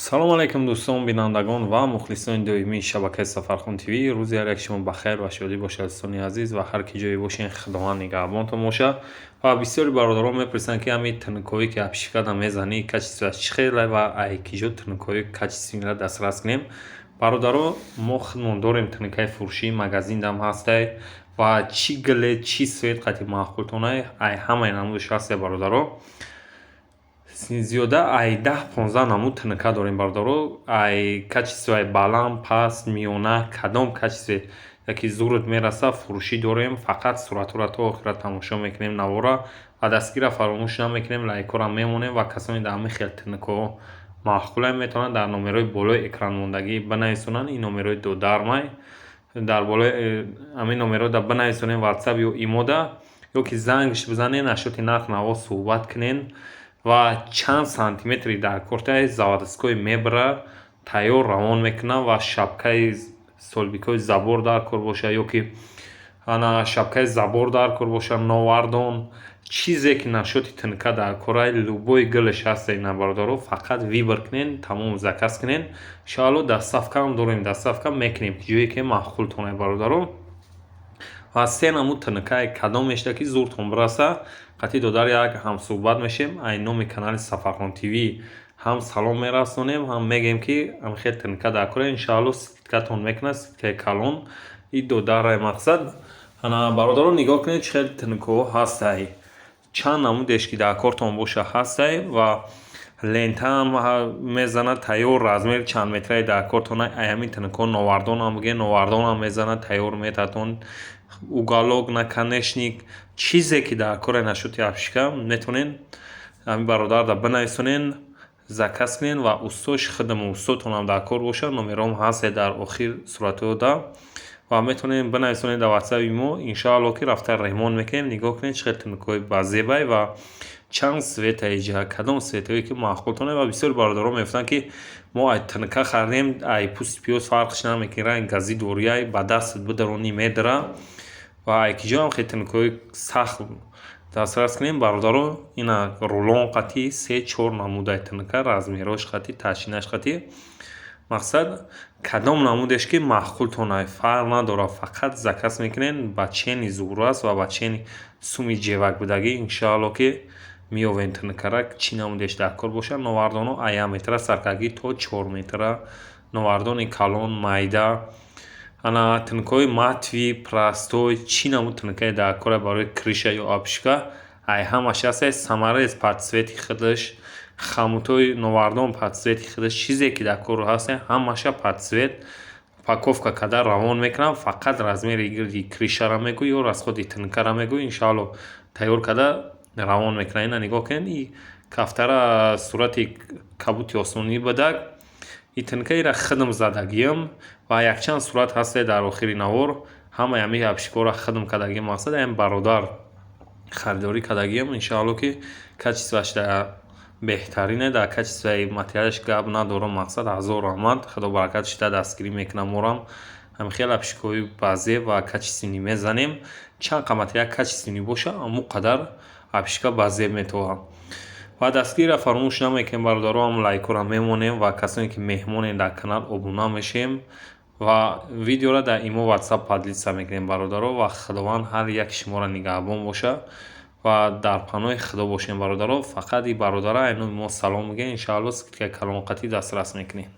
Салом алайкум, дӯстон, бинандагон ва мухлисони доимии шабакаи Сафархон ТВ. Рӯзи ҳар як шумо ба хайр ва шодӣ бошад, дӯстони азиз, ва ҳар ки ҷое бошен, Худованд нигаҳбонтон бошад. Ва бисёри бародарон мепурсанд, ки ҳамин тнукҳое, ки обшивкада мезанӣ, качествоаш чӣ хеле ва ай киҷо тнукҳои качественныйро дастрас кунем. Бародаро, мо худмон дорем тнукаи фурӯшӣ, магазиндам ҳастай ва чӣ гуле, чӣ цвет қати маъқултонай, ай ҳамаи намудаш ҳастай, бародаро. Зиёда ай 10-15 намуд тнука дорем, бародаро. Ай качествои баланд, паст, миёна, кадом качестве яке зурат мераса, фурӯшӣ дорем. Фақат суратҳоро то охира тамошо мекунем навора ва дастгирро фаромӯш намекунем, лайкҳоро мемонем. Ва касоне дар ҳамин хел тнукҳо маъқуланд, метавонанд дар номерҳои болои экранмондагӣ бинависонанд. Ин номерҳои додармай, дар болои ҳамин номерҳо бинависонем Ватсап ё имода, ё ки зангш бизанед, насчёти нарх наво суҳбат кунед ва чанд сантиметри дар кортаи заводской мебара, тайёр равон мекунад. Ва шапкаи столбикҳои забор дар кор бошад ё ки ана шапкаи забор дар кор бошад, новардон, чизе ки насчёти тнука дар корай, любой гулаш ҳаста ина, бародаро. Фақат выбор кунен, тамом заказ кунен. Иншоалло, доставкаам дорем, доставка мекунем ҷое ки маъқултонай, бародаро. Ва се намуд тнукаи, кадом мешуда ки зуртон бираса, қатъи додар як ҳамсӯҳбат мешем. Ай номи канали Сафархон ТВ ҳам салом мерасонем, ҳам мегӯем, ки ҳамхел тнука дар кора, иншоалло, скидкатон мекунад, скидкаи калон и додарай. Мақсад ана, бародарон, нигоҳ кунед, чӣ хел тнукҳо ҳастай, чанд намудеш ки дар кортон боша, ҳастай. Ва лентаам мезанад тайёр, размери чанд метраи дар кортон. Ай ҳамин тнукҳо новардонам бигӯед, новардонам мезанад, тайёр метатон. Уголок, наконечник, чизе ки дар кора насчёти обшивка, метавонед ҳамин бародарда бинависонед, заказ кунед. Ва устош худам, устодтонам дар кор бошад, номером ҳаст дар охир суратҳода ва метавонед бинависонед дар ватсаби мо. Иншоалло, ки рафта ремонт мекунем. Нигоҳ кунед, чӣ хел тнукҳои базебай ва чанд цвета иҷа, кадом цветҳое ки маъқултон. Ва бисёри бародарон мегуфтанд, ки мо ай тнука харидем, ай пӯсти пиёз фарқш намекунем, ранги гази дорияй, ба дастат бидаронӣ, медара. Ва ай киҷоам хел тнукҳои сахт дастрас кунем, бародаро? Ина рулон қатӣ се чор намудаи тнука, размерҳош қатӣ, толщинаш қатӣ. Мақсад, кадом намудеш ки маъқултонай, фарқ надорад, фақат заказ мекунед. Ба чени зур аст ва ба чени суми ҷевак будагӣ, иншоалло, ки меёвем тнукара, чӣ намудеш дар кор бошад. Новардоно ай 1 метра саркагӣ то 4 метра, новардони калон, майда, ана тнукҳои матовый, простой, чӣ намуд тнукае дар кора барои крыша ё обшивка, ай ҳамаш ҳастай. Саморез под цвети худаш, хомутҳои новардон под цвети худаш, чизе ки дар кор ҳастай, ҳамаша под цвет упаковка карда равон мекунам. Фақат размери гирди крышаро мегӯй ё расходи тнукаро мегӯй, иншоалло, тайёр карда равон мекунам. Ина нигоҳ кунед, и кафтара сурати кабути осмонӣ будак, и тнукаира худам задагиам ва якчанд сурат ҳастай дар охири навор. Ҳамаи ҳамин обшивкаҳоро худам кардагиам. Мақсад, ҳамин бародар харидорӣ кардагиам. Иншоалло, ки качествоаш беҳтарине, дар качествои материалаш гап надорам. Мақсад, ҳазор раҳмат, Худо баракат шида дастгирӣ мекунам. Морам ҳамин хел обшивкаҳои базеб ва качественный мезанем. Чанд қа материал качественный боша, ҳамон қадар обшивка базеб метавад. Ва дастгириро фаромӯш намекунем, бародаро, ҳам лайкҳоро мемонем ва касоне ки меҳмонем дар канал, обуна мешем ва видеоро дар имо, Ватсап поделиться мекунем, бародаро. Ва Худованд ҳар яки шуморо нигаҳбон бошад ва дар паноҳи Худо бошем, бародаро. Фақат и бародара айноми мо салом мегӯем, иншоалло, скидкаи калонқатӣ дастрас мекунем.